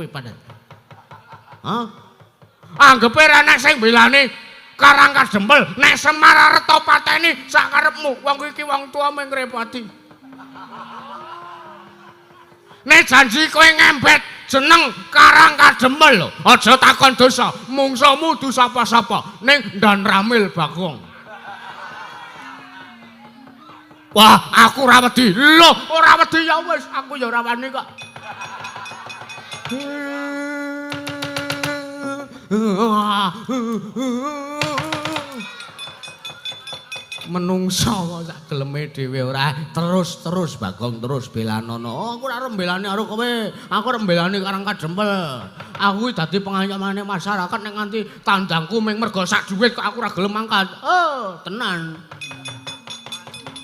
Kowe padet. Hah? Anggepe ra nek sing belani Karang Kadempel, nek Semar arep to pateni sak karepmu. Wong iki wong tuwa mung ngrepoti. Nek janji kowe ngembet jeneng Karang Kadempel lho, aja takon dosa, mungsuhmu du sapa-sapa ning Ndan Ramil Bagong. Wah, aku ora wedi. Lho, ora wedi ya wis, aku ya ora wani kok. Menungso kok sak geleme dhewe ora terus-terus Bagong terus belanono. Oh, aku ora arep mbelani karo kowe. Aku arep mbelani Karang Kadempel. Aku iki dadi pengayomane masyarakat nek nganti tandangku mung mergo sak dhuwit kok aku ora gelem mangkat. Oh, tenan.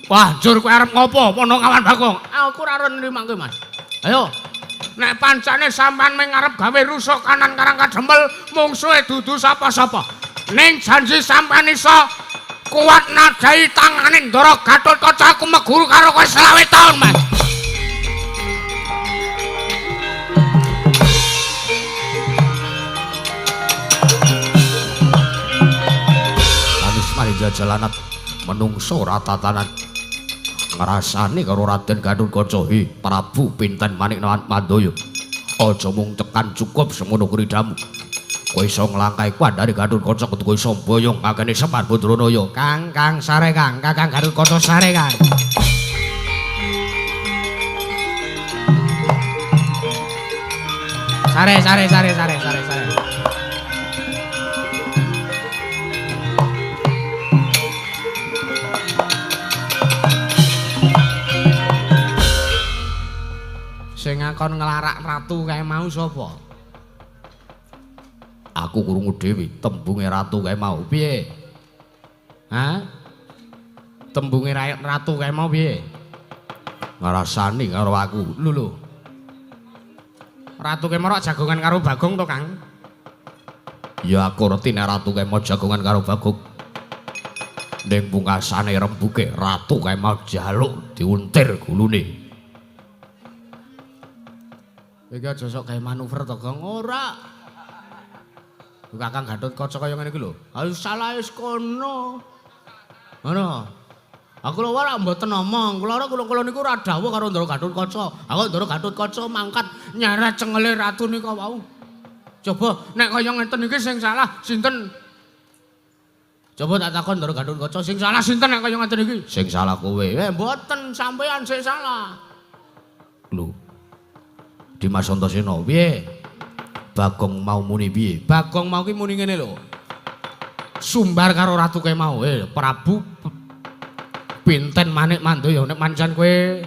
Wah, njur kowe arep ngopo Ponokawan Bagong? Aku ora arep nrimake, Mas. Ayo. Nek pancane sampean mung arep gawe rusuh kanan Karang Kadempel, mungsuhe dudu sapa-sapa. Ning janji sampean iso kuat nadai tangane Ndara Gatotkaca aku meguru karo kowe 25 taun, Mas. Anis mari jajalanat menungso ora tatanan. Ngrasani karo Raden Gatotkaca, hi Prabu Pinten Manik Mandaya. Aja mung tekan cukup semono kridamu. Kowe iso nglangkai kuandare Gatotkaca kudu kowe iso mboyong akene Semar Badranaya. Kang, Kang sare Kang, Kakang Gatotkaca sare Kang. Sare sare sare sare sare sare. Sing ngakon nglarak ratu kae mau sapa? Aku krungu dhewe tembunge ratu kae mau. Piye? Hah? Tembunge ratu kae mau piye? Ngrasani karo aku. Lho lho. Ratu kae mau jagongan karo Bagong to, Kang? Ya aku ngerti nek ratu kae mau jagongan karo Bagong. Ning pungkasane rembuke ratu kae mau jaluk diuntir gulune. Iki aja sok gawe manuver to, Gong. Ora. Kakang Gatotkaca kaya ngene iki lho. Ha salah wis kono. Ngono. Aku lho ora mboten omong. Kula ora kula niku ora dawuh karo Ndara Gatotkaca. Aku Ndara Gatotkaca mangkat nyeret cengele ratu nika wau. Coba nek kaya ngeten iki sing salah sinten? Coba tak takon Ndara Gatotkaca sing salah sinten nek kaya ngeten iki? Sing salah kowe. Eh mboten sampean sing salah. Lho. Dimas Antasena, piye? Bagong mau muni piye? Bagong mau ki muni ngene lho. Sumbar karo ratu kae mau. Prabu Pinten Manik Mandaya nek pancen kowe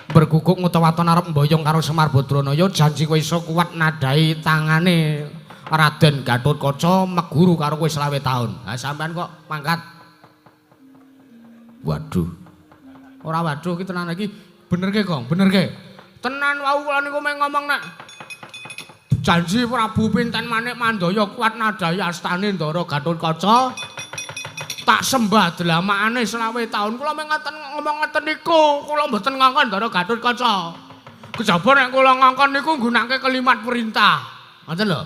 berguguk ngutawaton arep mboyong karo Semar Badranaya janji kowe iso kuat nadai tangane Raden Gatotkaca meguru karo kowe 25 taun. Ha sampean kok mangkat. Waduh. Ora waduh iki tenan iki bener ke, Gong? Bener ke? Tenan wau kula niku mung ngomong nek janji Prabu Pinten Manik Mandaya kuat nadai astane Ndara Gatotkaca tak sembah dlamakane 25 taun. Kula mung ngoten ngomong ngoten niku, kula mboten ngongkon Ndara Gatotkaca. Kejaba nek kula ngongkon niku nggunakake kalimat perintah. Ngoten lho.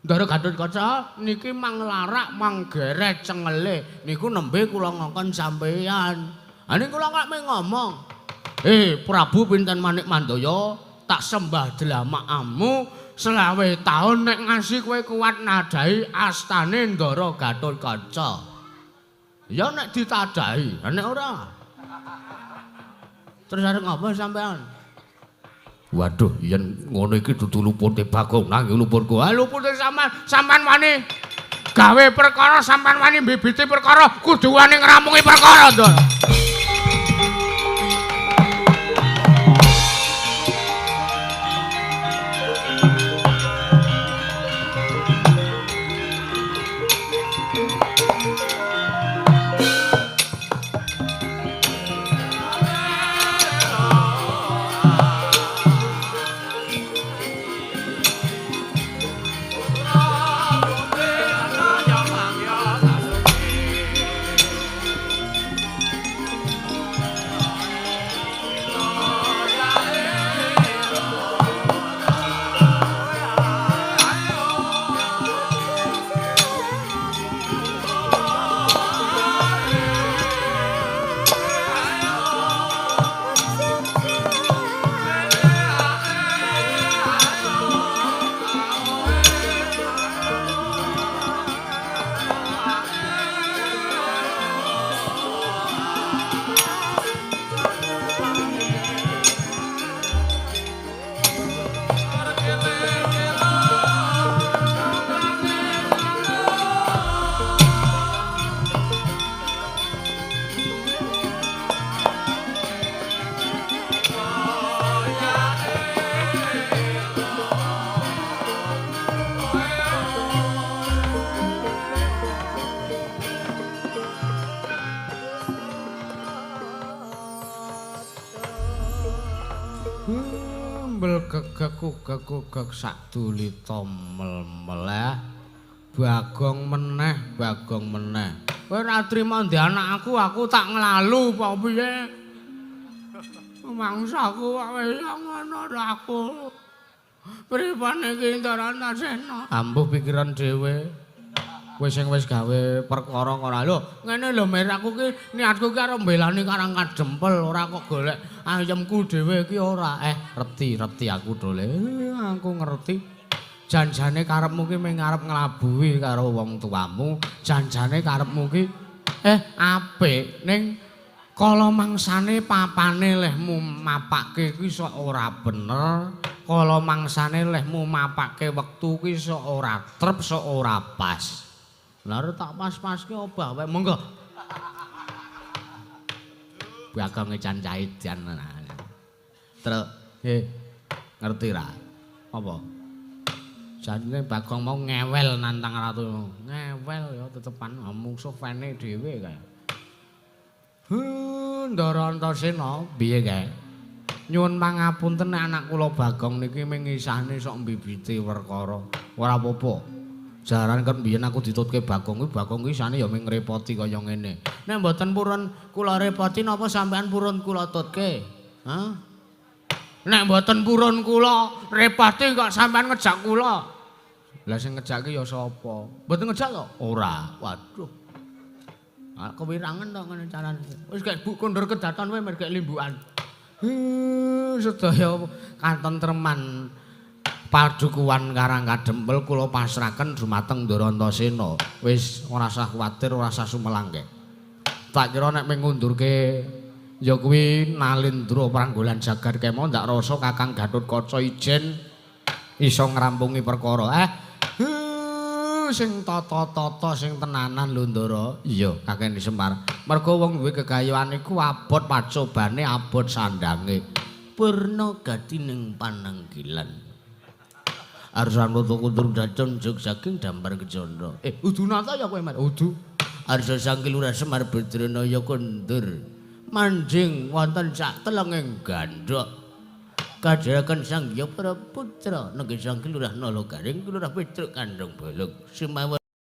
Ndara Gatotkaca niki manglarak manggeret cengele niku nembe kula ngongkon sampeyan. Ha niku kula kok mung ngomong. Prabu Pinten Manik Mandaya tak sembah dlamakmu 25 taun nek ngasih kowe kuat nadai astane Ndara Gatotkaca. Ya nek ditadai, nek ora. Terus arep ngopo sampean? Waduh, yen ngono iki dudu lupute Bagong nanging luputku. Ha lupute sampean, sampean wani gawe perkara, sampean wani mbibiti perkara, kudu wani ngrampungi perkara, Ndara. kugek kugek sak dulita mel-meleh. Bagong meneh, Bagong meneh. Kowe ora trima ndek anak aku, aku tak nglalu apa piye? Mangsaku wis ngono aku. Pripun iki Ndara Antasena? Ambuh pikiran dhewe. Kowe sing wis gawe perkara ora lho. Ngene lho Mir, aku ki niatku ki arep mbelani Karang Kadempel, ora kok golek ayemku dhewe ki ora. Reti aku dole. Aku ngerti. Janjane karepmu ki mung arep nglabuhi karo wong tuamu, janjane karepmu ki apik ning kala mangsane papane lehmu mapake kuwi sok ora bener, kala mangsane lehmu mapake wektu kuwi sok ora trep, sok ora pas. Lah tak pas-paske obah wae, monggo. Bagonge cancah edan. Truk, ngerti ra? Apa? Janjane Bagong mau ngewel nantang ratu. Ngewel ya tetepan mungsuh fene dhewe kae. Ndara Antasena piye kae? Nyuwun pangapunten nek anak kula Bagong niki ming ngisahne sok mbibiti perkara. Ora apa-apa. Jaran ket biyen aku ditutke Bagong kuwi, Bagong kuwi isane ya ming ngrepoti kaya ngene. Nek mboten purun kula repoti napa sampean purun kula tutke? Hah? Nek mboten purun kula repoti kok sampean ngejak kula. Lah sing ngejak ki ya sapa? Mboten ngejak to? Ora. Waduh. Ah kewirangan to ngene carane. Wis gek bu kondur kedaton wae mergek limbukan. Sedaya katentreman padukuhan Karang Kadempel kula pasrahaken dumateng Ndara Antasena. Wis ora usah kuwatir, ora usah sumelangke. Tak kira nek mung ngundurke ya kuwi Nalindra Pranggolan Jagat Kema ndak rasa Kakang Gatotkaca ijen iso ngrampungi perkara. Sing tata-tata sing tenanan lho Ndara. Iya, Kakang Semar. Mergo wong duwe gegayuhan iku abot pacobane, abot sandange. Purna gatining pananggilan. Arsan Rata Kuntur dacon jog saking dampar kecandra. Udu nata ya kowe, Mas? Udu. Arsa Sang Lurah Semar Badranaya kondur. Manjing wonten sak telenging gandhok. Kajaraken Sang Hyang Para Putra nenggih Sang Lurah Nala Garing, Lurah Petruk Kandhong Bolong. Sumawon